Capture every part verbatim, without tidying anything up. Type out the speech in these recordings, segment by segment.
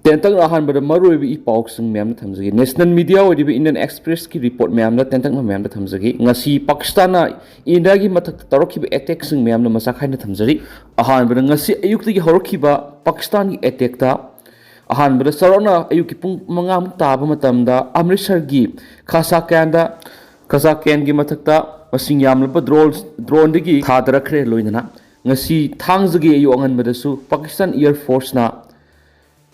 ꯇꯦꯟꯇꯛꯅ ꯑꯍꯥꯟꯕꯗ ꯃꯔꯨꯑꯣꯏꯕ ꯏ ꯄꯥꯎꯁꯤꯡ ꯃꯌꯥꯝꯗ ꯊꯝꯖꯒꯦ꯫ National media ꯑꯣꯏꯔꯤꯕ Indian Expressꯀꯤ report ꯃꯌꯥꯝꯗ ꯇꯦꯟꯇꯛꯅ ꯃꯌꯥꯝꯗ ꯊꯝꯖꯒꯦ꯫ ꯉꯁꯤ ꯄꯥꯀꯤꯁꯇꯥꯟꯅ ꯏꯟꯗꯤꯌꯥꯒꯤ ꯃꯊꯛꯇ ꯇꯧꯔꯛꯈꯤꯕ attackꯁꯤꯡ ꯃꯌꯥꯝꯗ ꯃꯁꯛ ꯈꯥꯏꯅ ꯊꯝꯖꯔꯤ꯫ ꯑꯍꯥꯟꯕꯗ ꯉꯁꯤ ꯑꯌꯨꯛꯇꯒꯤ ꯍꯧꯔꯛꯈꯤꯕ ꯄꯥꯀꯤꯁꯇꯥꯟꯒꯤ attackꯇ ꯑꯍꯥꯟꯕꯗ ꯆꯥꯎꯔꯥꯛꯅ ꯑꯌꯨꯛꯀꯤ ꯄꯨꯡ ꯃꯉꯥꯃꯨꯛ ꯇꯥꯕ ꯃꯇꯝꯗ ꯑꯃ꯭ꯔꯤꯠꯁꯔꯒꯤ ꯈꯥꯁꯥꯀꯦꯟꯗ, ꯈꯥꯁꯥꯀꯦꯟꯒꯤ ꯃꯊꯛꯇ ꯃꯁꯤꯡ ꯌꯥꯝꯂꯕ drone, droneꯗꯒꯤ ꯊꯥꯗꯔꯛꯈ꯭ꯔꯦ꯫ ꯂꯣꯏꯅꯅ ꯉꯁꯤ ꯊꯥꯡꯖꯒꯤ ꯑꯌꯨꯛ ꯑꯉꯟꯕꯗꯁꯨ ꯄꯥꯀꯤꯁꯇꯥꯟ Air Forceꯅ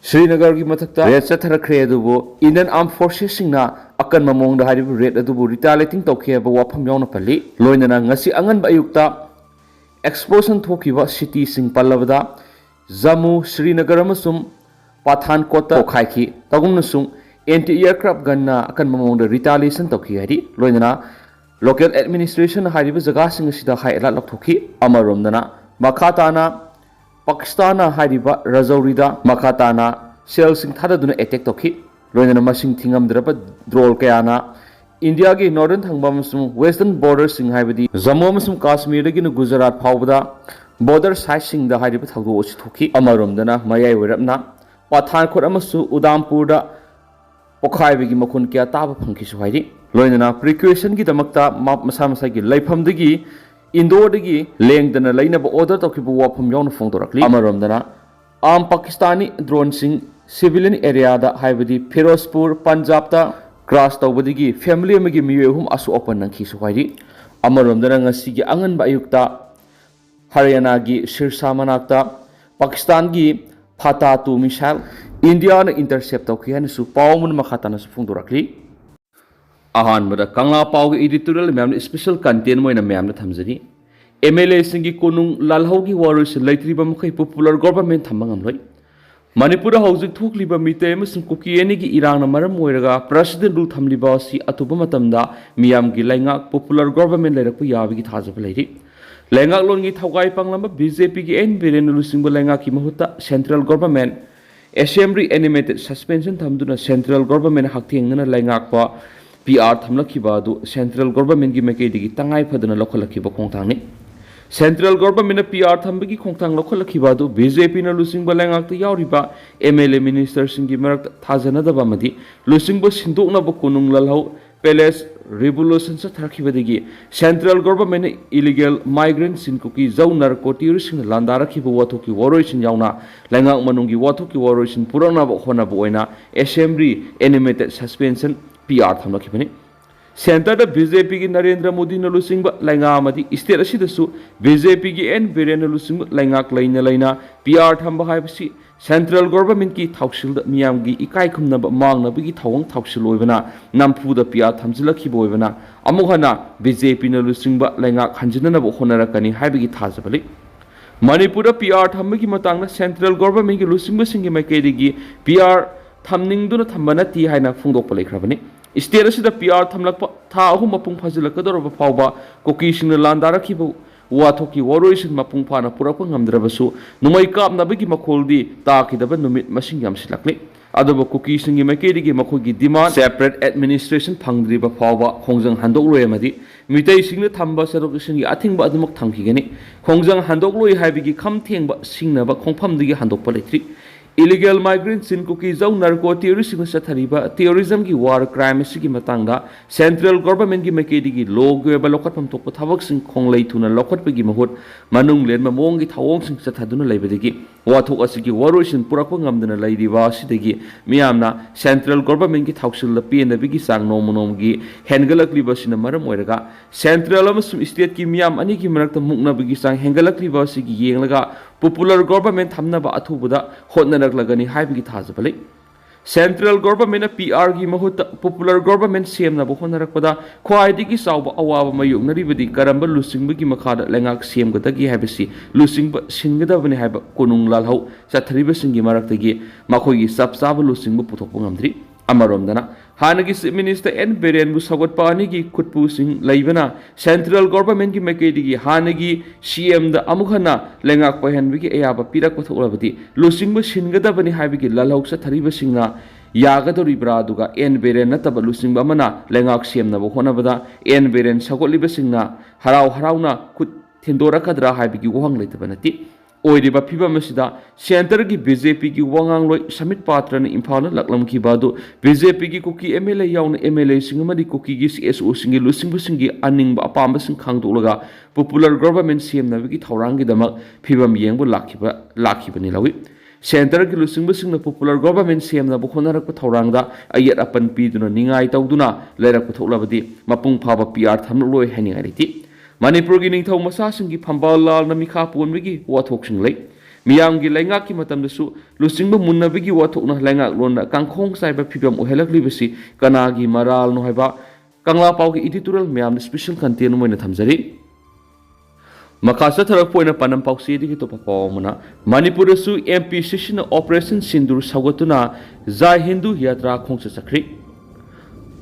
ꯁ꯭ꯔꯤꯅꯒꯔꯒꯤ ꯃꯊꯛꯇ raid ꯆꯠꯊꯔꯛꯈ꯭ꯔꯦ꯫ ꯑꯗꯨꯕꯨ Indian Armed Forcesꯁꯤꯡꯅ ꯑꯀꯟꯕ ꯃꯑꯣꯡꯗ ꯍꯥꯏꯔꯤꯕ raid ꯑꯗꯨꯕꯨ retaliating ꯇꯧꯈꯤ ꯍꯥꯏꯕ ꯋꯥꯐꯝ ꯌꯥꯎꯅ ꯄꯜꯂꯤ꯫ ꯂꯣꯏꯅꯅ ꯉꯁꯤ ꯑꯉꯟꯕ ꯑꯌꯨꯛꯇ explosion ꯊꯣꯛꯈꯤꯕ cityꯁꯤꯡ ꯄꯜꯂꯕꯗ ꯖꯝꯃꯨ, ꯁ꯭ꯔꯤꯅꯒꯔ ꯑꯃꯁꯨꯡ ꯄꯊꯥꯟꯀꯣꯠꯇ ꯄꯣꯈꯥꯏꯈꯤ꯫ ꯇꯧꯒꯨꯝꯅꯁꯨ anti aircraft gunꯅ ꯑꯀꯟꯕ ꯃꯑꯣꯡꯗ retaliation ꯇꯧꯈꯤ ꯍꯥꯏꯔꯤ꯫ ꯂꯣꯏꯅꯅ local administration ꯍꯥꯏꯔꯤꯕ ꯖꯒꯥꯁꯤꯡ ꯑꯁꯤꯗ high alert ꯂꯧꯊꯣꯛꯈꯤ꯫ ꯑꯃꯔꯣꯝꯗꯅ ꯃꯈꯥ ꯇꯥꯅ ꯄꯥꯀꯤꯁꯇꯥꯟꯅ ꯍꯥꯏꯔꯤꯕ ꯔꯖꯧꯔꯤꯗ ꯃꯈꯥ ꯇꯥꯅ shellꯁꯤꯡ ꯊꯥꯗꯗꯨꯅ attack ꯇꯧꯈꯤ꯫ ꯂꯣꯏꯅꯅ ꯃꯁꯤꯡ ꯊꯤꯉꯝꯗ꯭ꯔꯕ drone ꯀꯌꯥꯅ ꯏꯟꯗꯤꯌꯥꯒꯤ northern ꯊꯪꯕ ꯑꯃꯁꯨꯡ western borderꯁꯤꯡ ꯍꯥꯏꯕꯗꯤ ꯖꯝꯃꯨ ꯑꯃꯁꯨꯡ ꯀꯥꯁꯃꯤꯔꯗꯒꯤꯅ ꯒꯨꯖꯔꯥꯠ ꯐꯥꯎꯕꯗ border sideꯁꯤꯡꯗ ꯍꯥꯏꯔꯤꯕ ꯊꯧꯗꯣꯛ ꯑꯁꯤ ꯊꯣꯛꯈꯤ꯫ ꯑꯃꯔꯣꯝꯗꯅ ꯃꯌꯥꯏ ꯑꯣꯏꯔꯞꯅ ꯄꯊꯥꯟꯀꯣꯠ ꯑꯃꯁꯨꯡ ꯎꯗꯥꯝꯄꯨꯔꯗ ꯄꯣꯈꯥꯏꯕꯒꯤ ꯃꯈꯣꯟ ꯀꯌꯥ ꯇꯥꯕ ꯐꯪꯈꯤꯁꯨ ꯍꯥꯏꯔꯤ꯫ ꯂꯣꯏꯅꯅ precautionꯒꯤꯗꯃꯛꯇ ꯃꯥ-, ꯃꯁꯥ ꯃꯁꯥꯒꯤ ꯂꯩꯐꯝꯗꯒꯤ indoorꯗꯒꯤ ꯂꯦꯡꯗꯅ ꯂꯩꯅꯕ order ꯇꯧꯈꯤꯕ ꯋꯥꯐꯝ ꯌꯥꯎꯅ ꯐꯣꯡꯗꯣꯔꯛꯂꯤ꯫ ꯑꯃꯔꯣꯝꯗꯅ armed Pakistani droneꯁꯤꯡ civilian areaꯗ ꯍꯥꯏꯕꯗꯤ ꯐꯤꯔꯣꯖꯄꯨꯔ, ꯄꯟꯖꯥꯕꯇ crash ꯇꯧꯕꯗꯒꯤ family ꯑꯃꯒꯤ ꯃꯤꯑꯣꯏ ꯑꯍꯨꯝ ꯑꯁꯣꯛ ꯑꯄꯟ ꯅꯪꯈꯤꯁꯨ ꯍꯥꯏꯔꯤ꯫ ꯑꯃꯔꯣꯝꯗꯅ ꯉꯁꯤꯒꯤ ꯑꯉꯟꯕ ꯑꯌꯨꯛꯇ ꯍꯔꯤꯌꯥꯅꯥꯒꯤ ꯁꯤꯔꯁꯥ ꯃꯅꯥꯛꯇ ꯄꯥꯀꯤꯁꯇꯥꯟꯒꯤ ꯐꯇꯥ ꯇꯨ missile ꯏꯟꯗꯤꯌꯥꯅ intercept ꯇꯧꯈꯤ ꯍꯥꯏꯅꯁꯨ ꯄꯥꯎ ꯑꯃꯅ ꯃꯈꯥ ꯇꯥꯅꯁꯨ ꯐꯣꯡꯗꯣꯔꯛꯂꯤ꯫ ꯑꯍꯥꯟꯕꯗ ꯀꯪꯂꯥ ꯄꯥꯎꯒꯤ editorial ꯃꯌꯥꯝꯅ special content ꯑꯣꯏꯅ ꯃꯌꯥꯝꯗ ꯊꯝꯖꯔꯤ꯫ MLAꯁꯤꯡꯒꯤ ꯀꯣꯅꯨꯡ ꯂꯥꯜꯍꯧꯒꯤ ꯋꯥꯔꯣꯏꯁꯤꯟ ꯂꯩꯇ꯭ꯔꯤꯕ ꯃꯈꯩ popular government ꯊꯝꯕ ꯉꯝꯂꯣꯏ꯫ ꯃꯅꯤꯄꯨꯔꯗ ꯍꯧꯖꯤꯛ ꯊꯣꯛꯂꯤꯕ ꯃꯤꯇꯩ ꯑꯃꯁꯨꯡ ꯀꯨꯀꯤ ꯑꯅꯤꯒꯤ ꯏꯔꯥꯡꯅ ꯃꯔꯝ ꯑꯣꯏꯔꯒ president rule ꯊꯝꯂꯤꯕ ꯑꯁꯤ ꯑꯊꯨꯕ ꯃꯇꯝꯗ ꯃꯤꯌꯥꯝꯒꯤ ꯂꯩꯉꯥꯛ popular government ꯂꯩꯔꯛꯄ ꯌꯥꯕꯒꯤ ꯊꯥꯖꯕ ꯂꯩꯔꯤ꯫ ꯂꯩꯉꯥꯛꯂꯣꯟꯒꯤ ꯊꯧꯒꯥꯏ ꯄꯥꯡꯂꯝꯕ BJPꯒꯤ N ꯕꯤꯔꯦꯟꯅ ꯂꯨꯆꯤꯡꯕ ꯂꯩꯉꯥꯛꯀꯤ ꯃꯍꯨꯠꯇ central government assembly animated suspension ꯊꯝꯗꯨꯅ central government ꯍꯛꯊꯦꯡꯅꯅ ꯂꯩꯉꯥꯛꯄ PR ꯊꯝꯂꯛꯈꯤꯕ ꯑꯗꯨ central governmentꯀꯤ ꯃꯥꯏꯀꯩꯗꯒꯤ ꯇꯉꯥꯏ ꯐꯗꯅ ꯂꯧꯈꯠꯂꯛꯈꯤꯕ ꯈꯣꯡꯊꯥꯡꯅꯤ꯫ Central Government ꯅ P R ꯊꯝꯕꯒꯤ ꯈꯣꯡꯊꯥꯡ ꯂꯧꯈꯠꯂꯛꯈꯤꯕ ꯑꯗꯨ B J P ꯅ ꯂꯨꯆꯤꯡꯕ ꯂꯩꯉꯥꯛꯇ ꯌꯥꯎꯔꯤꯕ M L A minister ꯁꯤꯡꯒꯤ ꯃꯔꯛꯇ ꯊꯥꯖꯅꯗꯕ ꯑꯃꯗꯤ ꯂꯨꯆꯤꯡꯕ ꯁꯤꯟꯗꯣꯛꯅꯕ ꯀꯣꯅꯨꯡ ꯂꯥꯜꯍꯧ Palace Revolution ꯆꯠꯊꯔꯛꯈꯤꯕꯗꯒꯤ Central Government ꯅ illegal migrant ꯁꯤꯡ ꯀꯨꯀꯤ ꯖꯧ narco terrorist ꯁꯤꯡꯅ ꯂꯥꯟꯗꯥꯔꯛꯈꯤꯕ ꯋꯥꯊꯣꯛꯀꯤ ꯋꯥꯔꯣꯏꯁꯤꯟ ꯌꯥꯎꯅ ꯂꯩꯉꯥꯛ ꯃꯅꯨꯡꯒꯤ ꯋꯥꯊꯣꯛꯀꯤ ꯋꯥꯔꯣꯏꯁꯤꯟ ꯄꯨꯔꯛꯅꯕ ꯍꯣꯠꯅꯕ ꯑꯣꯏꯅ Assembly animated suspension P R ꯊꯝꯂꯛꯈꯤꯕꯅꯤ꯫ Centre ꯗ B J P ꯒꯤ ꯅꯔꯦꯟꯗ꯭ꯔ ꯃꯣꯗꯤꯅ ꯂꯨꯆꯤꯡꯕ ꯂꯩꯉꯥꯛ ꯑꯃꯗꯤ state ꯑꯁꯤꯗꯁꯨ B J P ꯒꯤ N ꯕꯤꯔꯦꯟꯅ ꯂꯨꯆꯤꯡꯕ ꯂꯩꯉꯥꯛ ꯂꯩꯅ ꯂꯩꯅ P R ꯊꯝꯕ ꯍꯥꯏꯕꯁꯤ Central Government ꯀꯤ ꯊꯧꯁꯤꯜꯗ ꯃꯤꯌꯥꯝꯒꯤ ꯏꯀꯥꯏ ꯈꯨꯝꯅꯕ ꯃꯥꯡꯅꯕꯒꯤ ꯊꯧꯑꯣꯡ ꯊꯧꯁꯤꯜ ꯑꯣꯏꯕꯅ ꯅꯝꯐꯨꯗ P R ꯊꯝꯖꯤꯜꯂꯛꯈꯤꯕ ꯑꯣꯏꯕꯅ ꯑꯃꯨꯛ ꯍꯟꯅ B J P ꯅ ꯂꯨꯆꯤꯡꯕ ꯂꯩꯉꯥꯛ ꯍꯟꯖꯤꯟꯅꯅꯕ ꯍꯣꯠꯅꯔꯛꯀꯅꯤ ꯍꯥꯏꯕꯒꯤ ꯊꯥꯖꯕ ꯂꯩ꯫ ꯃꯅꯤꯄꯨꯔꯗ P R ꯊꯝꯕꯒꯤ ꯃꯇꯥꯡꯗ Central Government ꯀꯤ ꯂꯨꯆꯤꯡꯕꯁꯤꯡꯒꯤ ꯃꯥꯏꯀꯩꯗꯒꯤ P R ꯊꯝꯅꯤꯡꯗꯨꯅ ꯊꯝꯕ ꯅꯠꯇꯦ ꯍꯥꯏꯅ ꯐꯣꯡꯗꯣꯛꯄ ꯂꯩꯈ꯭ꯔꯕꯅꯤ꯫ State ꯑꯁꯤꯗ P R ꯊꯝꯂꯛꯄ ꯊꯥ ꯑꯍꯨꯝ ꯃꯄꯨꯡ ꯐꯥꯖꯤꯜꯂꯛꯀꯗꯧꯔꯕ ꯐꯥꯎꯕ ꯀꯨꯀꯤꯁꯤꯡꯅ ꯂꯥꯟꯗꯥꯔꯛꯈꯤꯕ ꯋꯥꯊꯣꯛꯀꯤ ꯋꯥꯔꯣꯏꯁꯤꯟ ꯃꯄꯨꯡ ꯐꯥꯅ ꯄꯨꯔꯛꯄ ꯉꯝꯗ꯭ꯔꯕꯁꯨ ꯅꯣꯡꯃꯩ ꯀꯥꯞꯅꯕꯒꯤ ꯃꯈꯣꯜꯗꯤ ꯇꯥꯈꯤꯗꯕ ꯅꯨꯃꯤꯠ ꯃꯁꯤꯡ ꯌꯥꯝꯁꯤꯜꯂꯛꯂꯤ꯫ ꯑꯗꯨꯕꯨ ꯀꯨꯀꯤꯁꯤꯡꯒꯤ ꯃꯥꯏꯀꯩꯗꯒꯤ ꯃꯈꯣꯏꯒꯤ demand separate administration ꯐꯪꯗ꯭ꯔꯤꯕ ꯐꯥꯎꯕ ꯈꯣꯡꯖꯪ ꯍꯟꯗꯣꯛꯂꯣꯏ ꯑꯃꯗꯤ ꯃꯤꯇꯩꯁꯤꯡꯅ ꯊꯝꯕ ꯆꯠꯊꯣꯛ ꯆꯠꯁꯤꯟꯒꯤ ꯑꯊꯤꯡꯕ ꯑꯗꯨꯃꯛ ꯊꯝꯈꯤꯒꯅꯤ꯫ ꯈꯣꯡꯖꯪ ꯍꯟꯗꯣꯛꯂꯣꯏ ꯍꯥꯏꯕꯒꯤ ꯈꯝ ꯊꯦꯡꯕ ꯁꯤꯡꯅꯕ ꯈꯣꯡꯐꯝꯗꯒꯤ ꯍꯟꯗꯣꯛꯄ ꯂꯩꯇ꯭ꯔꯤ꯫ Illegal migrant ꯁꯤꯡ ꯀꯨꯀꯤ ꯖꯧ narco terrorist ꯁꯤꯡꯅ ꯆꯠꯊꯔꯤꯕ terrorism ꯒꯤ war crime ꯑꯁꯤꯒꯤ ꯃꯇꯥꯡꯗ Central Government ꯀꯤ ꯃꯥꯏꯀꯩꯗꯒꯤ law ꯒꯤ ꯑꯣꯏꯕ ꯂꯧꯈꯠꯐꯝ ꯊꯣꯛꯄ ꯊꯕꯛꯁꯤꯡ ꯈꯣꯡꯂꯩ ꯊꯨꯅ ꯂꯧꯈꯠꯄꯒꯤ ꯃꯍꯨꯠ ꯃꯅꯨꯡ ꯂꯦꯟꯕ ꯃꯑꯣꯡꯒꯤ ꯊꯧꯑꯣꯡꯁꯤꯡ ꯆꯠꯊꯗꯨꯅ ꯂꯩꯕꯗꯒꯤ ꯋꯥꯊꯣꯛ ꯑꯁꯤꯒꯤ ꯋꯥꯔꯣꯏꯁꯤꯟ ꯄꯨꯔꯛꯄ ꯉꯝꯗꯅ ꯂꯩꯔꯤꯕ ꯑꯁꯤꯗꯒꯤ ꯃꯤꯌꯥꯝꯅ Central Government ꯀꯤ ꯊꯧꯁꯤꯜꯗ ꯄꯦꯟꯗꯕꯒꯤ ꯆꯥꯡ ꯅꯣꯡꯃ ꯅꯣꯡꯃꯒꯤ ꯍꯦꯟꯒꯠꯂꯛꯂꯤꯕ ꯑꯁꯤꯅ ꯃꯔꯝ ꯑꯣꯏꯔꯒ Central ꯑꯃꯁꯨꯡ state ꯀꯤ ꯃꯤꯌꯥꯝ ꯑꯅꯤꯒꯤ ꯃꯔꯛꯇ ꯃꯨꯛꯅꯕꯒꯤ ꯆꯥꯡ ꯍꯦꯟꯒꯠꯂꯛꯂꯤꯕ ꯑꯁꯤꯒꯤ ꯌꯦꯡꯂꯒ popular government ꯊꯝꯅꯕ ꯑꯊꯨꯕꯗ ꯍꯣꯠꯅꯔꯛꯂꯒꯅꯤ ꯍꯥꯏꯕꯒꯤ ꯊꯥꯖꯕ ꯂꯩ꯫ Central Government ꯅ P R ꯒꯤ ꯃꯍꯨꯠꯇ popular government ꯁꯦꯝꯅꯕ ꯍꯣꯠꯅꯔꯛꯄꯗ ꯈ꯭ꯋꯥꯏꯗꯒꯤ ꯆꯥꯎꯕ ꯑꯋꯥꯕ ꯃꯥꯌꯣꯛꯅꯔꯤꯕꯗꯤ ꯀꯔꯝꯕ ꯂꯨꯆꯤꯡꯕꯒꯤ ꯃꯈꯥꯗ ꯂꯩꯉꯥꯛ ꯁꯦꯝꯒꯗꯒꯦ ꯍꯥꯏꯕꯁꯤ ꯂꯨꯆꯤꯡꯕ ꯁꯤꯟꯒꯗꯕꯅꯤ ꯍꯥꯏꯕ ꯀꯣꯅꯨꯡ ꯂꯥꯜꯍꯧ ꯆꯠꯊꯔꯤꯕꯁꯤꯡꯒꯤ ꯃꯔꯛꯇꯒꯤ ꯃꯈꯣꯏꯒꯤ ꯆꯞ ꯆꯥꯕ ꯂꯨꯆꯤꯡꯕ ꯄꯨꯊꯣꯛꯄ ꯉꯝꯗ꯭ꯔꯤ꯫ ꯑꯃꯔꯣꯝꯗꯅ ꯍꯥꯟꯅꯒꯤ Chief Minister N ꯕꯤꯔꯦꯟꯕꯨ ꯁꯧꯒꯠꯄ ꯑꯅꯤꯒꯤ ꯈꯨꯠꯄꯨꯁꯤꯡ ꯂꯩꯕꯅ Central Government ꯀꯤ ꯃꯥꯏꯀꯩꯗꯒꯤ ꯍꯥꯟꯅꯒꯤ C M ꯗ ꯑꯃꯨꯛ ꯍꯟꯅ ꯂꯩꯉꯥꯛ ꯄꯥꯏꯍꯟꯕꯒꯤ ꯑꯌꯥꯕ ꯄꯤꯔꯛꯄ ꯊꯣꯛꯂꯕꯗꯤ ꯂꯨꯆꯤꯡꯕ ꯁꯤꯟꯒꯗꯕꯅꯤ ꯍꯥꯏꯕꯒꯤ ꯂꯥꯜꯍꯧ ꯆꯠꯊꯔꯤꯕꯁꯤꯡꯅ ꯌꯥꯒꯗꯧꯔꯤꯕ꯭ꯔꯥ? ꯑꯗꯨꯒ N ꯕꯤꯔꯦꯟ ꯅꯠꯇꯕ ꯂꯨꯆꯤꯡꯕ ꯑꯃꯅ ꯂꯩꯉꯥꯛ ꯁꯦꯝꯅꯕ ꯍꯣꯠꯅꯕꯗ N ꯕꯤꯔꯦꯟ ꯁꯧꯒꯠꯂꯤꯕꯁꯤꯡꯅ ꯍꯔꯥꯎ ꯍꯔꯥꯎꯅ ꯈꯨꯠ ꯊꯤꯟꯗꯣꯔꯛꯀꯗ꯭ꯔꯥ ꯍꯥꯏꯕꯒꯤ ꯋꯥꯍꯪ ꯂꯩꯇꯕ ꯅꯠꯇꯦ꯫ ꯑꯣꯏꯔꯤꯕ ꯐꯤꯕꯝ ꯑꯁꯤꯗ ꯁꯦꯟꯇꯔꯒꯤ ꯕꯤ ꯖꯦ ꯄꯤꯒꯤ ꯋꯥꯉꯥꯡꯂꯣꯏ ꯁꯃꯤꯠ ꯄꯥꯇ꯭ꯔꯅ ꯏꯝꯐꯥꯜꯗ ꯂꯥꯛꯂꯝꯈꯤꯕ ꯑꯗꯨ ꯕꯤ ꯖꯦ ꯄꯤꯒꯤ ꯀꯨꯀꯤ ꯑꯦꯝ ꯑꯦꯜ ꯑꯦ ꯌꯥꯎꯅ ꯑꯦꯝ ꯑꯦꯜ ꯑꯦꯁꯤꯡ ꯑꯃꯗꯤ ꯀꯨꯀꯤꯒꯤ ꯁꯤ ꯑꯦꯁ ꯑꯣꯁꯤꯡꯒꯤ ꯂꯨꯆꯤꯡꯕꯁꯤꯡꯒꯤ ꯑꯅꯤꯡꯕ ꯑꯄꯥꯝꯕꯁꯤꯡ ꯈꯪꯗꯣꯛꯂꯒ popular government ꯁꯦꯝꯅꯕꯒꯤ ꯊꯧꯔꯥꯡꯒꯤꯗꯃꯛ ꯐꯤꯕꯝ ꯌꯦꯡꯕ ꯂꯥꯛꯈꯤꯕ ꯂꯥꯛꯈꯤꯕꯅꯤ ꯂꯧꯏ꯫ ꯁꯦꯟꯇꯔꯒꯤ ꯂꯨꯆꯤꯡꯕꯁꯤꯡꯅ popular government ꯁꯦꯝꯅꯕ ꯍꯣꯠꯅꯔꯛꯄ ꯊꯧꯔꯥꯡꯗ ꯑꯌꯦꯠ ꯑꯄꯟ ꯄꯤꯗꯨꯅ ꯅꯤꯡꯉꯥꯏ ꯇꯧꯗꯨꯅ ꯂꯩꯔꯛꯄ ꯊꯣꯛꯂꯕꯗꯤ ꯃꯄꯨꯡ ꯐꯥꯕ ꯄꯤ ꯑꯥꯔ ꯊꯝꯂꯛꯂꯣꯏ ꯍꯥꯏꯅꯤꯡꯉꯥꯏ ꯂꯩꯇꯦ꯫ ꯃꯅꯤꯄꯨꯔꯒꯤ ꯅꯤꯡꯊꯧ ꯃꯆꯥꯁꯤꯡꯒꯤ ꯐꯝꯕꯥꯜ ꯂꯥꯜꯅ ꯃꯤꯈꯥ ꯄꯣꯟꯕꯒꯤ ꯋꯥꯊꯣꯛꯁꯤꯡ ꯂꯩ꯫ ꯃꯤꯌꯥꯝꯒꯤ ꯂꯩꯉꯥꯛꯀꯤ ꯃꯇꯝꯗꯁꯨ ꯂꯨꯆꯤꯡꯕ ꯃꯨꯟꯅꯕꯒꯤ ꯋꯥꯊꯣꯛꯅ ꯂꯩꯉꯥꯛꯂꯣꯟꯗ ꯀꯥꯡꯈꯣꯡ ꯆꯥꯏꯕ ꯐꯤꯕꯝ ꯑꯣꯏꯍꯜꯂꯛꯂꯤꯕꯁꯤ ꯀꯅꯥꯒꯤ ꯃꯔꯥꯜꯅꯣ ꯍꯥꯏꯕ ꯀꯪꯂꯥ ꯄꯥꯎꯒꯤ editorial ꯃꯌꯥꯝꯅ special content ꯑꯃ ꯑꯣꯏꯅ ꯊꯝꯖꯔꯤ꯫ ꯃꯈꯥ ꯆꯠꯊꯔꯛꯄ ꯑꯣꯏꯅ ꯄꯥꯟꯗꯝ ꯄꯥꯎꯆꯦꯗꯒꯤ ꯑꯇꯣꯞꯄ ꯄꯥꯎ ꯑꯃꯅ, ꯃꯅꯤꯄꯨꯔꯗꯁꯨ ꯑꯦꯝ ꯄꯤ ꯁꯤ ꯁꯤꯅ Operation Sindoor ꯁꯧꯒꯠꯇꯨꯅ ꯖꯥꯏ ꯍꯤꯟꯗꯨ ꯌꯥꯇ꯭ꯔꯥ ꯈꯣꯡꯆꯠ ꯆꯠꯈ꯭ꯔꯤ꯫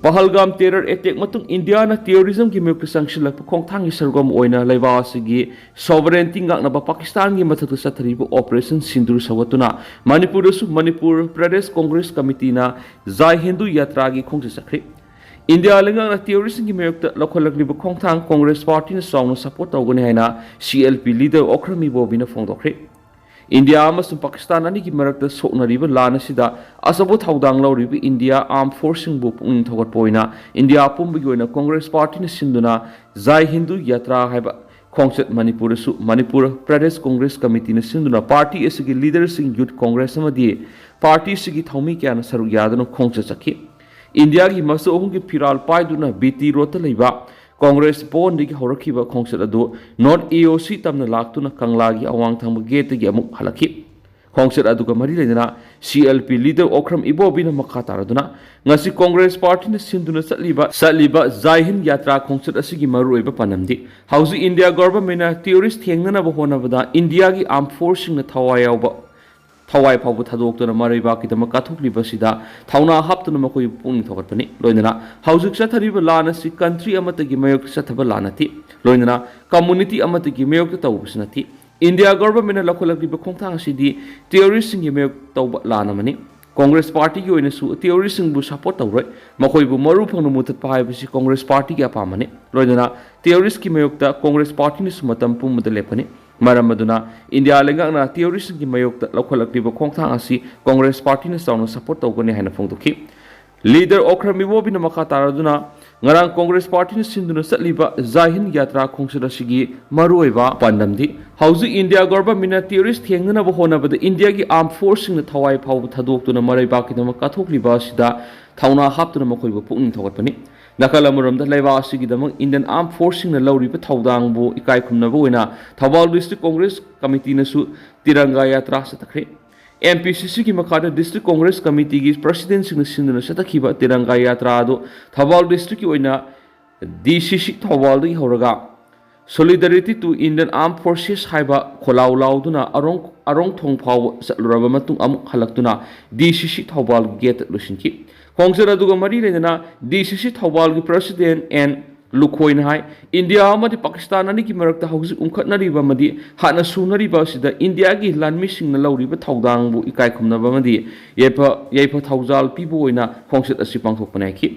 ꯄꯍꯜꯒꯥꯝ terror attack ꯃꯇꯨꯡ ꯏꯟꯗꯤꯌꯥꯅ terrorism ꯒꯤ ꯃꯥꯌꯣꯛꯇ ꯆꯪꯁꯤꯜꯂꯛꯄ ꯈꯣꯡꯊꯥꯡꯒꯤ ꯁꯔꯨꯛ ꯑꯃ ꯑꯣꯏꯅ ꯂꯩꯕꯥꯛ ꯑꯁꯤꯒꯤ sovereignty ꯉꯥꯛꯅꯕ ꯄꯥꯀꯤꯁꯇꯥꯟꯒꯤ ꯃꯊꯛꯇ ꯆꯠꯊꯔꯤꯕ Operation Sindoor ꯁꯧꯒꯠꯇꯨꯅ ꯃꯅꯤꯄꯨꯔꯗꯁꯨ ꯃꯅꯤꯄꯨꯔ ꯄ꯭ꯔꯗꯦꯁ ꯀꯣꯡꯒ꯭ꯔꯦꯁ ꯀꯃꯤꯇꯤꯅ ꯖꯥꯏ ꯍꯤꯟꯗꯨ ꯌꯥꯇ꯭ꯔꯥꯒꯤ ꯈꯣꯡꯆꯠ ꯆꯠꯈ꯭ꯔꯤ꯫ ꯏꯟꯗꯤꯌꯥ ꯂꯩꯉꯥꯛꯅ terrorist ꯁꯤꯡꯒꯤ ꯃꯥꯌꯣꯛꯇ ꯂꯧꯈꯠꯂꯛꯂꯤꯕ ꯈꯣꯡꯊꯥꯡ ꯀꯣꯡꯒ꯭ꯔꯦꯁ ꯄꯥꯔꯇꯤꯅ ꯆꯥꯎꯅ support ꯇꯧꯒꯅꯤ ꯍꯥꯏꯅ C L P leader Okram ꯏꯕꯣꯕꯤꯅ ꯐꯣꯡꯗꯣꯛꯈ꯭ꯔꯦ꯫ ꯏꯟꯗꯤꯌꯥ ꯑꯃꯁꯨꯡ ꯄꯥꯀꯤꯁꯇꯥꯟ ꯑꯅꯤꯒꯤ ꯃꯔꯛꯇ ꯁꯣꯛꯅꯔꯤꯕ ꯂꯥꯟ ꯑꯁꯤꯗ ꯑꯆꯧꯕ ꯊꯧꯗꯥꯡ ꯂꯧꯔꯤꯕ ꯏꯟꯗꯤꯌꯥ armed force ꯁꯤꯡꯕꯨ ꯄꯨꯛꯅꯤꯡ ꯊꯧꯒꯠꯄ ꯑꯣꯏꯅ ꯏꯟꯗꯤꯌꯥ ꯄꯨꯝꯕꯒꯤ ꯑꯣꯏꯅ ꯀꯣꯡꯒ꯭ꯔꯦꯁ ꯄꯥꯔꯇꯤꯅ ꯁꯤꯟꯗꯨꯅ ꯖꯥꯏ ꯍꯤꯟꯗꯨ ꯌꯥꯇ꯭ꯔꯥ ꯍꯥꯏꯕ ꯈꯣꯡꯆꯠ ꯃꯅꯤꯄꯨꯔꯗꯁꯨ ꯃꯅꯤꯄꯨꯔ ꯄ꯭ꯔꯗꯦꯁ ꯀꯣꯡꯒ꯭ꯔꯦꯁ ꯀꯃꯤꯇꯤꯅ ꯁꯤꯟꯗꯨꯅ ꯄꯥꯔꯇꯤ ꯑꯁꯤꯒꯤ leader ꯁꯤꯡ, youth congress ꯑꯃꯗꯤ ꯄꯥꯔꯇꯤ ꯑꯁꯤꯒꯤ ꯊꯧꯃꯤ ꯀꯌꯥꯅ ꯁꯔꯨꯛ ꯌꯥꯗꯨꯅ ꯈꯣꯡꯆꯠ ꯆꯠꯈꯤ꯫ ꯏꯟꯗꯤꯌꯥꯒꯤ ꯃꯆꯨ ꯑꯍꯨꯝꯒꯤ ꯐꯤꯔꯥꯜ ꯄꯥꯏꯗꯨꯅ ꯕꯤ ꯇꯤ ꯔꯣꯗꯇ ꯂꯩꯕ ꯀꯣꯡꯒ꯭ꯔꯦꯁ ꯚꯋꯟꯗꯒꯤ ꯍꯧꯔꯛꯈꯤꯕ ꯈꯣꯡꯆꯠ ꯑꯗꯨ ꯅꯣꯔꯠ ꯑꯦ ꯑꯣ ꯁꯤ ꯇꯝꯅ ꯂꯥꯛꯇꯨꯅ ꯀꯪꯂꯥꯒꯤ ꯑꯋꯥꯡ ꯊꯪꯕ ꯒꯦꯠꯇꯒꯤ ꯑꯃꯨꯛ ꯍꯜꯂꯛꯈꯤ꯫ ꯈꯣꯡꯆꯠ ꯑꯗꯨꯒ ꯃꯔꯤ ꯂꯩꯅꯅ C L P leader Okram ꯏꯕꯣꯕꯤꯅ ꯃꯈꯥ ꯇꯥꯔꯗꯨꯅ ꯉꯁꯤ ꯀꯣꯡꯒ꯭ꯔꯦꯁ ꯄꯥꯔꯇꯤꯅ ꯁꯤꯟꯗꯨꯅ ꯆꯠꯂꯤꯕ ꯆꯠꯂꯤꯕ ꯖꯥꯏ ꯍꯤꯟ ꯌꯥꯇ꯭ꯔꯥ ꯈꯣꯡꯆꯠ ꯑꯁꯤꯒꯤ ꯃꯔꯨꯑꯣꯏꯕ ꯄꯥꯟꯗꯝꯗꯤ ꯍꯧꯖꯤꯛ ꯏꯟꯗꯤꯌꯥ ꯒꯣꯚꯔꯟꯃꯦꯟꯠꯅ terrorist ꯊꯦꯡꯅꯅꯕ ꯍꯣꯠꯅꯕꯗ ꯏꯟꯗꯤꯌꯥꯒꯤ armed force ꯁꯤꯡꯅ ꯊꯋꯥꯏ ꯌꯥꯎꯕ ꯊꯋꯥꯏ ꯐꯥꯎꯕ ꯊꯥꯗꯣꯛꯇꯨꯅ ꯃꯔꯩꯕꯥꯛꯀꯤꯗꯃꯛ ꯀꯠꯊꯣꯛꯂꯤꯕ ꯑꯁꯤꯗ ꯊꯧꯅꯥ ꯍꯥꯞꯇꯨꯅ ꯃꯈꯣꯏꯕꯨ ꯄꯨꯛꯅꯤꯡ ꯊꯧꯒꯠꯄꯅꯤ꯫ ꯂꯣꯏꯅꯅ ꯍꯧꯖꯤꯛ ꯆꯠꯊꯔꯤꯕ ꯂꯥꯟ ꯑꯁꯤ country ꯑꯃꯠꯇꯒꯤ ꯃꯥꯌꯣꯛꯇ ꯆꯠꯊꯕ ꯂꯥꯟ ꯅꯠꯇꯦ꯫ ꯂꯣꯏꯅꯅ community ꯑꯃꯠꯇꯒꯤ ꯃꯥꯌꯣꯛꯇ ꯇꯧꯕꯁꯨ ꯅꯠꯇꯦ꯫ ꯏꯟꯗꯤꯌꯥ ꯒꯣꯚꯔꯟꯃꯦꯟꯠꯅ ꯂꯧꯈꯠꯂꯛꯂꯤꯕ ꯈꯣꯡꯊꯥꯡ ꯑꯁꯤꯗꯤ terrorist ꯁꯤꯡꯒꯤ ꯃꯥꯌꯣꯛ ꯇꯧꯕ ꯂꯥꯟ ꯑꯃꯅꯤ꯫ ꯀꯣꯡꯒ꯭ꯔꯦꯁ ꯄꯥꯔꯇꯤꯒꯤ ꯑꯣꯏꯅꯁꯨ ꯇꯦꯔꯣꯔꯤꯁꯁꯤꯡꯕꯨ ꯁꯄꯣꯔꯠ ꯇꯧꯔꯣꯏ꯫ ꯃꯈꯣꯏꯕꯨ ꯃꯔꯨ ꯐꯪꯅ ꯃꯨꯊꯠꯄ ꯍꯥꯏꯕꯁꯤ ꯀꯣꯡꯒ꯭ꯔꯦꯁ ꯄꯥꯔꯇꯤꯒꯤ ꯑꯄꯥꯝꯕꯅꯤ꯫ ꯂꯣꯏꯅꯅ ꯇꯦꯔꯣꯔꯤꯁꯀꯤ ꯃꯥꯌꯣꯛꯇ ꯀꯣꯡꯒ꯭ꯔꯦꯁ ꯄꯥꯔꯇꯤꯅꯁꯨ ꯃꯇꯝ ꯄꯨꯝꯕꯗ ꯂꯦꯞꯀꯅꯤ꯫ ꯃꯔꯝ ꯑꯗꯨꯅ ꯏꯟꯗꯤꯌꯥ ꯂꯩꯉꯥꯛꯅ ꯇꯦꯔꯣꯔꯤꯁꯁꯤꯡꯒꯤ ꯃꯥꯌꯣꯛꯇ ꯂꯧꯈꯠꯂꯛꯂꯤꯕ ꯈꯣꯡꯊꯥꯡ ꯑꯁꯤ ꯀꯣꯡꯒ꯭ꯔꯦꯁ ꯄꯥꯔꯇꯤꯅ ꯆꯥꯎꯅ ꯁꯄꯣꯔꯠ ꯇꯧꯒꯅꯤ ꯍꯥꯏꯅ ꯐꯣꯡꯗꯣꯛꯈꯤ꯫ ꯂꯤꯗꯔ ꯑꯣꯈ꯭ꯔꯝ ꯏꯕꯣꯕꯤꯅ ꯃꯈꯥ ꯇꯥꯔꯗꯨꯅ ꯉꯔꯥꯡ ꯀꯣꯡꯒ꯭ꯔꯦꯁ ꯄꯥꯔꯇꯤꯅ ꯁꯤꯟꯗꯨꯅ ꯆꯠꯂꯤꯕ ꯖꯥꯏ ꯍꯤꯟꯗ ꯌꯥꯇ꯭ꯔꯥ ꯈꯣꯡꯆꯠ ꯑꯁꯤꯒꯤ ꯃꯔꯨꯑꯣꯏꯕ ꯄꯥꯟꯗꯝꯗꯤ ꯍꯧꯖꯤꯛ ꯏꯟꯗꯤꯌꯥ ꯒꯣꯚꯔꯟꯃꯦꯟꯠꯅ ꯇꯦꯔꯣꯔꯤꯁ ꯊꯦꯡꯅꯅꯕ ꯍꯣꯠꯅꯕꯗ ꯏꯟꯗꯤꯌꯥꯒꯤ ꯑꯥꯔꯝ ꯐꯣꯔꯁꯁꯤꯡꯅ ꯊꯋꯥꯏ ꯐꯥꯎꯕ ꯊꯥꯗꯣꯛꯇꯨꯅ ꯃꯔꯩꯕꯥꯛꯀꯤꯗꯃꯛ ꯀꯠꯊꯣꯛꯂꯤꯕ ꯑꯁꯤꯗ ꯊꯧꯅꯥ ꯍꯥꯞꯇꯨꯅ ꯃꯈꯣꯏꯕꯨ ꯄꯨꯛꯅꯤꯡ ꯊꯧꯒꯠꯄꯅꯤ꯫ ꯅꯥꯀꯜ ꯑꯃꯔꯣꯝꯗ ꯂꯩꯕꯥꯛ ꯑꯁꯤꯒꯤꯗꯃꯛ ꯏꯟꯗꯤꯌꯟ ꯑꯥꯔꯝ ꯐꯣꯔꯁꯁꯤꯡꯅ ꯂꯧꯔꯤꯕ ꯊꯧꯗꯥꯡꯕꯨ ꯏꯀꯥꯏ ꯈꯨꯝꯅꯕ ꯑꯣꯏꯅ ꯊꯧꯕꯥꯜ ꯗꯤꯁꯇ꯭ꯔꯤꯛ ꯀꯣꯡꯒ꯭ꯔꯦꯁ ꯀꯃꯤꯇꯤꯅꯁꯨ ꯇꯤꯔꯪꯒꯥ ꯌꯥꯇ꯭ꯔꯥ ꯆꯠꯊꯈ꯭ꯔꯦ꯫ ꯑꯦꯝ ꯄꯤ ꯁꯤ ꯁꯤꯒꯤ ꯃꯈꯥꯗ ꯗꯤꯁꯇ꯭ꯔꯤꯛ ꯀꯣꯡꯒ꯭ꯔꯦꯁ ꯀꯃꯤꯇꯤꯒꯤ ꯄ꯭ꯔꯁꯤꯗꯦꯟꯠꯁꯤꯡꯅ ꯁꯤꯟꯗꯨꯅ ꯆꯠꯊꯈꯤꯕ ꯇꯤꯔꯪꯒꯥ ꯌꯥꯇ꯭ꯔꯥ ꯑꯗꯨ ꯊꯧꯕꯥꯜ ꯗꯤꯁꯇ꯭ꯔꯤꯛꯀꯤ ꯑꯣꯏꯅ ꯗꯤ ꯁꯤ ꯁꯤ ꯊꯧꯕꯥꯜꯗꯒꯤ ꯍꯧꯔꯒ Solidarity to Indian Armed Forces ꯍꯥꯏꯕ ꯈꯣꯜꯂꯥꯎ ꯂꯥꯎꯗꯨꯅ ꯑꯔꯣꯡ ꯑꯔꯣꯡ ꯊꯣꯡ ꯐꯥꯎꯕ ꯆꯠꯂꯨꯔꯕ ꯃꯇꯨꯡ ꯑꯃꯨꯛ ꯍꯜꯂꯛꯇꯨꯅ ꯗꯤ ꯁꯤ ꯁꯤ ꯊꯧꯕꯥꯜꯒꯤ ꯒꯦꯠꯇ ꯂꯣꯏꯁꯤꯟꯈꯤ꯫ ꯈꯣꯡꯆꯠ ꯑꯗꯨꯒ ꯃꯔꯤ ꯂꯩꯅꯅ ꯗꯤ ꯁꯤ ꯁꯤ ꯊꯧꯕꯥꯜꯒꯤ ꯄ꯭ꯔꯁꯤꯗꯦꯟꯠ ꯑꯦꯟ ꯂꯨꯈꯣꯏꯅ ꯍꯥꯏ, ꯏꯟꯗꯤꯌꯥ ꯑꯃꯗꯤ ꯄꯥꯀꯤꯁꯇꯥꯟ ꯑꯅꯤꯒꯤ ꯃꯔꯛꯇ ꯍꯧꯖꯤꯛ ꯎꯪꯈꯠꯅꯔꯤꯕ ꯑꯃꯗꯤ ꯍꯥꯟꯅ ꯁꯨꯅꯔꯤꯕ ꯑꯁꯤꯗ ꯏꯟꯗꯤꯌꯥꯒꯤ ꯂꯥꯟꯃꯤꯁꯤꯡꯅ ꯂꯧꯔꯤꯕ ꯊꯧꯗꯥꯡꯕꯨ ꯏꯀꯥꯏ ꯈꯨꯝꯅꯕ ꯑꯃꯗꯤ ꯌꯥꯏꯐ ꯌꯥꯏꯐ ꯊꯧꯖꯥꯜ ꯄꯤꯕ ꯑꯣꯏꯅ ꯈꯣꯡꯆꯠ ꯑꯁꯤ ꯄꯥꯡꯊꯣꯛꯄꯅꯤ ꯍꯥꯏꯈꯤ꯫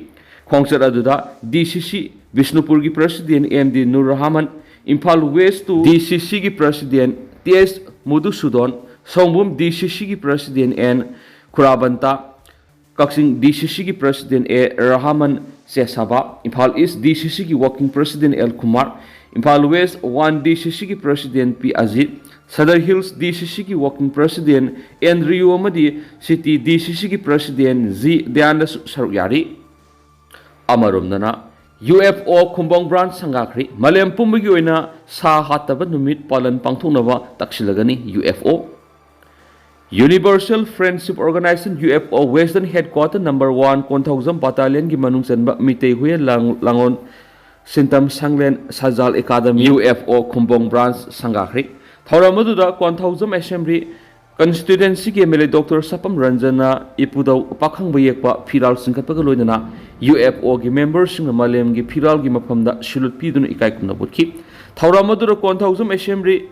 ꯈꯣꯡꯆꯠ ꯑꯗꯨꯗ ꯗꯤ ꯁꯤ ꯁꯤ ꯕꯤꯁꯅꯨꯄꯨꯔꯒꯤ president M D Nur Rahman, Imphal west two D C ꯁꯤꯒꯤ ꯄ꯭ꯔꯁꯤꯗꯦꯟꯠ ꯇꯤ ꯑꯦꯁ ꯃꯨꯗꯨꯁꯨꯗꯣꯟ, ꯁꯣꯡꯕꯨꯝ ꯗꯤ ꯁꯤ ꯁꯤꯒꯤ president and ꯈꯨꯔꯥꯕꯟꯇꯥ, Kakching D C ꯁꯤꯒꯤ president A Rahman Chesaba, Imphal east D C ꯁꯤꯒꯤ working president L Kumar, Imphal west one D C ꯁꯤꯒꯤ president P Ajit, Sadar hills D C ꯁꯤꯒꯤ working president Andrew ꯑꯃꯗꯤ city ꯗꯤ C ꯁꯤꯒꯤ president G ꯗꯌꯥꯟꯗꯁꯨ ꯁꯔꯨꯛ ꯌꯥꯔꯤ꯫ ꯑꯃꯔꯣꯝꯗꯅ U F O Khumbong branch ꯁꯪꯒꯥꯈ꯭ꯔꯤ꯫ ꯃꯥꯂꯦꯝ ꯄꯨꯝꯕꯒꯤ ꯑꯣꯏꯅ ꯁꯥ ꯍꯥꯠꯇꯕ ꯅꯨꯃꯤꯠ ꯄꯥꯂꯟ ꯄꯥꯡꯊꯣꯛꯅꯕ ꯇꯛꯁꯤꯜꯂꯒꯅꯤ U F O. Universal Friendship Organization, ꯌꯨ ꯑꯦꯐ ꯑꯣ, Western Headquarter number one, Konthoujam battalionꯒꯤ ꯃꯅꯨꯡ ꯆꯟꯕ ꯃꯤꯇꯩ ꯍꯨꯌꯦꯟ ꯂꯥꯡ-, ꯂꯥꯡꯂꯣꯟ ꯁꯤꯟꯇꯝ ꯁꯪꯂꯦꯟ Sajal academy, U F O Khumbong branch ꯁꯪꯒꯥꯈ꯭ꯔꯤ꯫ ꯊꯧꯔꯝ ꯑꯗꯨꯗ ꯀꯣꯟꯊꯧꯖꯝ ꯑꯦꯁꯦꯝꯕ꯭ꯂꯤ ꯀꯟꯁꯇꯤꯇ꯭ꯋꯦꯟꯁꯤꯒꯤ M L A doctor Sapam ꯔꯟꯖꯟꯅ ꯏꯄꯨꯗꯧ ꯄꯥꯈꯪꯕ ꯌꯦꯛꯄ ꯐꯤꯔꯥꯜ ꯆꯤꯡꯈꯠꯄꯒ ꯂꯣꯏꯅꯅ ꯌꯨ ꯑꯦꯐ ꯑꯣꯒꯤ ꯃꯦꯝꯕꯔꯁꯤꯡꯅ ꯃꯥꯂꯦꯝꯒꯤ ꯐꯤꯔꯥꯜꯒꯤ ꯃꯐꯝꯗ ꯁꯤꯂꯨꯠ ꯄꯤꯗꯨꯅ ꯏꯀꯥꯏ ꯈꯨꯝꯅꯕ ꯎꯠꯈꯤ꯫ ꯊꯧꯔꯝ ꯑꯗꯨꯗ ꯀꯣꯟꯊꯧꯖꯝ ꯑꯦꯁꯦꯝꯕ꯭ꯂꯤ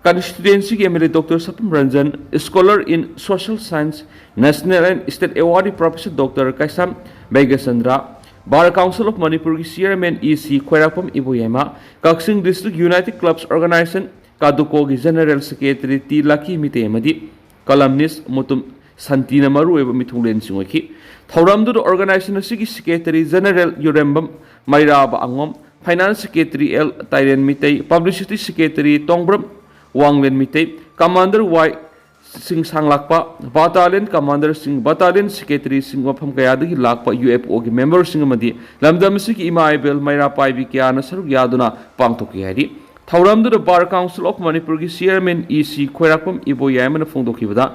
Constituency ꯒꯤ M L A Doctor Sapam Ranjan, Scholar in Social Science, National and State Award Professor Doctor Kaisam Baigasandra, Bar Council of Manipur ꯒꯤ Chairman E C ꯈ꯭ꯋꯥꯏꯔꯥꯛꯄꯝ ꯏꯕꯣꯌꯥꯏꯃ, ꯀꯛꯆꯤꯡ District United Clubs Organization, ꯀꯥꯗꯨꯀꯣꯒꯤ General Secretary T ꯂꯥꯀꯤ Meitei ꯑꯃꯗꯤ columnist Mutum ꯁꯥꯟꯇꯤꯅ ꯃꯔꯨꯑꯣꯏꯕ ꯃꯤꯊꯨꯡꯂꯦꯟꯁꯤꯡ ꯑꯣꯏꯈꯤ꯫ ꯊꯧꯔꯝꯗꯨꯗ organization ꯑꯁꯤꯒꯤ Secretary General ꯌꯨꯔꯦꯝꯕꯝ ꯃꯩꯔꯥꯕ ꯑꯉꯣꯝ, Finance Secretary L ꯇꯥꯏꯔꯦꯟ Meitei, Publicity Secretary ꯇꯣꯡꯕ꯭ꯔꯝ ꯋꯥꯡꯂꯦꯟ Meitei, Commander Y ꯁꯤꯡ ꯁꯥꯡꯂꯥꯛꯄ, Battalion Commander ꯁꯤꯡ, Battalion Secretary ꯁꯤꯡ, ꯃꯐꯝ ꯀꯌꯥꯗꯒꯤ ꯂꯥꯛꯄ U F O ꯒꯤ member ꯁꯤꯡ ꯑꯃꯗꯤ ꯂꯝꯗꯝ ꯑꯁꯤꯒꯤ ꯏꯃꯥ ꯏꯕꯦꯜ ꯃꯩꯔꯥ ꯄꯥꯏꯕꯤ ꯀꯌꯥꯅ ꯁꯔꯨꯛ ꯌꯥꯗꯨꯅ ꯄꯥꯡꯊꯣꯛꯈꯤ ꯍꯥꯏꯔꯤ꯫ ꯊꯧꯔꯝꯗꯨꯗ Bar Council of ꯃꯅꯤꯄꯨꯔꯒꯤ Chairman E C ꯈ꯭ꯋꯥꯏꯔꯥꯛꯄꯝ ꯏꯕꯣꯌꯥꯏꯃꯅ ꯐꯣꯡꯗꯣꯛꯈꯤꯕꯗ,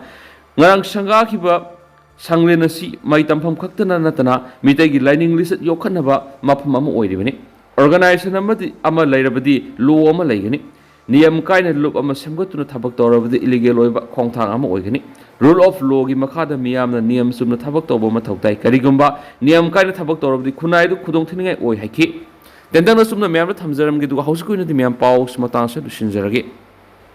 ꯉꯔꯥꯡ ꯁꯪꯒꯥꯈꯤꯕ ꯁꯪꯂꯦꯟ ꯑꯁꯤ ꯃꯍꯩ ꯇꯝꯐꯝ ꯈꯛꯇꯅ ꯅꯠꯇꯅ ꯃꯤꯇꯩꯒꯤ ꯂꯥꯏꯅꯤꯡ ꯂꯤꯆꯠ ꯌꯣꯛꯈꯠꯅꯕ ꯃꯐꯝ ꯑꯃ ꯑꯣꯏꯔꯤꯕꯅꯤ꯫ Organization ꯑꯃꯗꯤ, ꯑꯃ ꯂꯩꯔꯕꯗꯤ law ꯑꯃ ꯂꯩꯒꯅꯤ꯫ ꯅꯤꯌꯝ ꯀꯥꯏꯅ ꯂꯨꯞ ꯑꯃ ꯁꯦꯝꯒꯠꯇꯨꯅ ꯊꯕꯛ ꯇꯧꯔꯕꯗꯤ illegal ꯑꯣꯏꯕ ꯈꯣꯡꯊꯥꯡ ꯑꯃ ꯑꯣꯏꯒꯅꯤ꯫ Rule of law ꯒꯤ ꯃꯈꯥꯗ ꯃꯤꯌꯥꯝꯅ ꯅꯤꯌꯝ ꯆꯨꯝꯅ ꯊꯕꯛ ꯇꯧꯕ ꯃꯊꯧ ꯇꯥꯏ꯫ ꯀꯔꯤꯒꯨꯝꯕ ꯅꯤꯌꯝ ꯀꯥꯏꯅ ꯊꯕꯛ ꯇꯧꯔꯕꯗꯤ ꯈꯨꯟꯅꯥꯏꯗꯨ ꯈꯨꯗꯣꯡ ꯊꯤꯅꯤꯡꯉꯥꯏ ꯑꯣꯏ ꯍꯥꯏꯈꯤ꯫ ꯇꯦꯟꯇꯛꯅ ꯁꯨꯝꯅ ꯃꯌꯥꯝꯗ ꯊꯝꯖꯔꯝꯒꯦ, ꯑꯗꯨꯒ ꯍꯧꯖꯤꯛꯀꯤ ꯑꯣꯏꯅꯗꯤ ꯃꯌꯥꯝ ꯄꯥꯎ ꯃꯇꯥꯡꯁꯤꯗ ꯂꯣꯏꯁꯤꯟꯖꯔꯒꯦ꯫